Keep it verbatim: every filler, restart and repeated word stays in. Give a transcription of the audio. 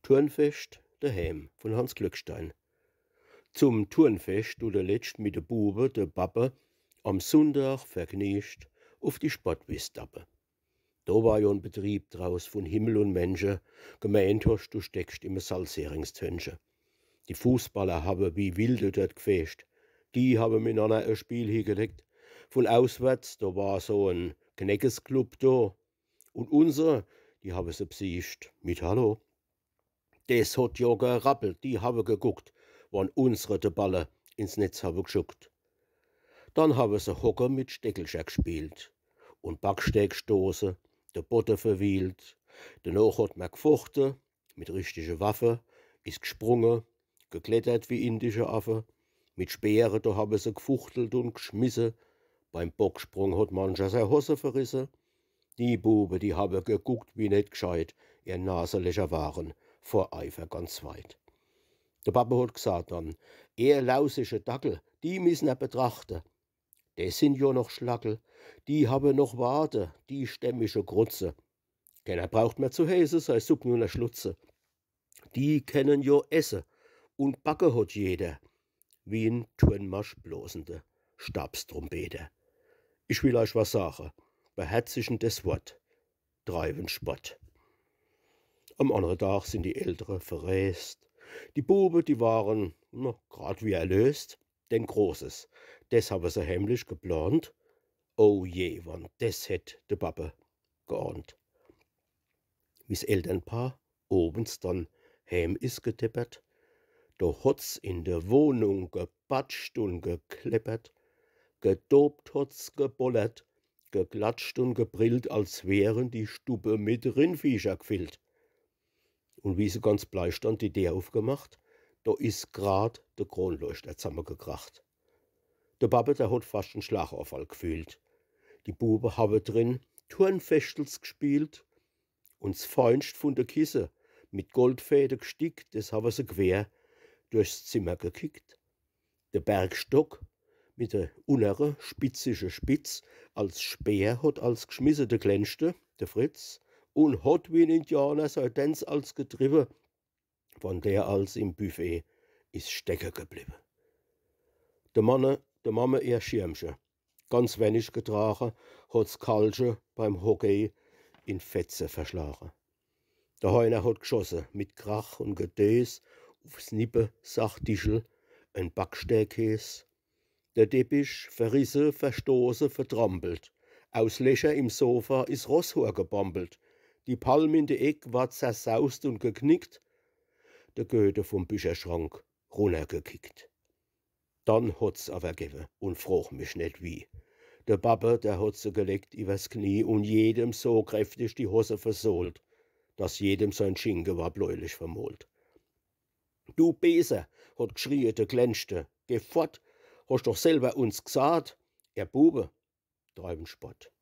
Turnfescht deheem vun Hanns Glückstein. Zum Turnfescht dut de letscht mit de Bube de Babbe am Sunndag vergniecht uf die Sportwiss dappe. Do war jo en Betrieb draus vun Himmel un Mensche, gemeent hoscht, du steckscht im e Salzheringstönnche. Die Fußballer hawwe wie Wilde dort gfeescht. Die hawwe minanner e Spiel higelegt. Vun auswärts, do war so en Kneckesclub do. Un unsere, die hawwe se bsiecht mit Hallo. Des hot jo gerappelt, die hawwe geguckt, wann unsere de Balle ins Netz hawwe gschuckt. Dann hawwe se Hocke mit Steckelcher gspielt un Backstee gstoße, de Bodde verwiehlt. Denoch hot mer gfochte mit richtige Waffe, is gsprunge, geklettert wie indische Affe. Mit Speere, do hawwe se gfuchtelt un gschmisse. Beim Bocksprung hot mancher sei Hosse verrisse. Die Bube, die hawwe geguckt wie net gscheit, ihr Naselecher waren vor Eifer ganz weit. De Babbe hot gsaat dann: Ehr lausische Dackel, die missen er betrachte. Des sin jo noch Schlackel, die hawwe noch Wade, die stämmische Grutze. Kenner braucht mer zu heeße, sei Supp nur ne Schlutze. Die kennen jo esse un Backe hot jeder, wie en Turnmarsch blosende Stabstrumpeter. Ich will eich was sage, beherzigen des Wort, treiwen Sport. Am annere Dag sin die Eltere verreest. Die Bube, die waren, na, grad wie erlöst, denn Großes, des hawwe se heimlich geplant. Oh je, wann des hätt de Babbe geahnt. Wie's Elternpaar owens dann heim is gedeppert, do hot's in de Wohnung gepatscht un gekleppert, gedobt hot's, gebollert, geklatscht un gebrillt, als wären die Stubbe mit Rindviecher gfillt. Un wie se ganz bleich dann die Deer ufgemacht, do is grad de Kronleuchter zammegekracht. De Babbe, der hot fascht en Schlaganfall gfühlt. Die Bube hawwe drin Turnfeschtels gspielt, un s Feinscht vun de Kisse, mit Goldfäde gstickt, des hawwe se quer durchs Zimmer gekickt. De Bergstock mit de unnere spitzige Spitz als Speer hot als gschmisse de Klenschte, de Fritz, un hot wie en Indianer sei Dänz als getriwwe, wann der als im Buffet is stecke gebliwwe. De Manne, de Mamme ihr Schirmche, ganz wennig getrage, hot's Kalche beim Hockey in Fetze verschlage. De Heiner hot gschosse mit Krach un Gedös ufs Nippe-Sachtischel en Backsteekäs. De Teppich verrisse, verstoße, vertrampelt. Aus Lecher im Sofa is Rosshoor gebambelt. Die Palm in de Eck war zersaust un geknickt. De Goethe vum Bicherschrank runnergekickt. Dann hot's awwer gewwe, un frooch mich net wie. De Babbe, der hot se gelegt iwwers Knie un jedem so kräftig die Hosse versohlt, dass jedem sein Schinke war bläulich vermolt. „Du Beeser“, hot gschrie de Klenschte, „geh fort, hosch doch selwer uns gsaat, ehr Bube treiwen Sport.“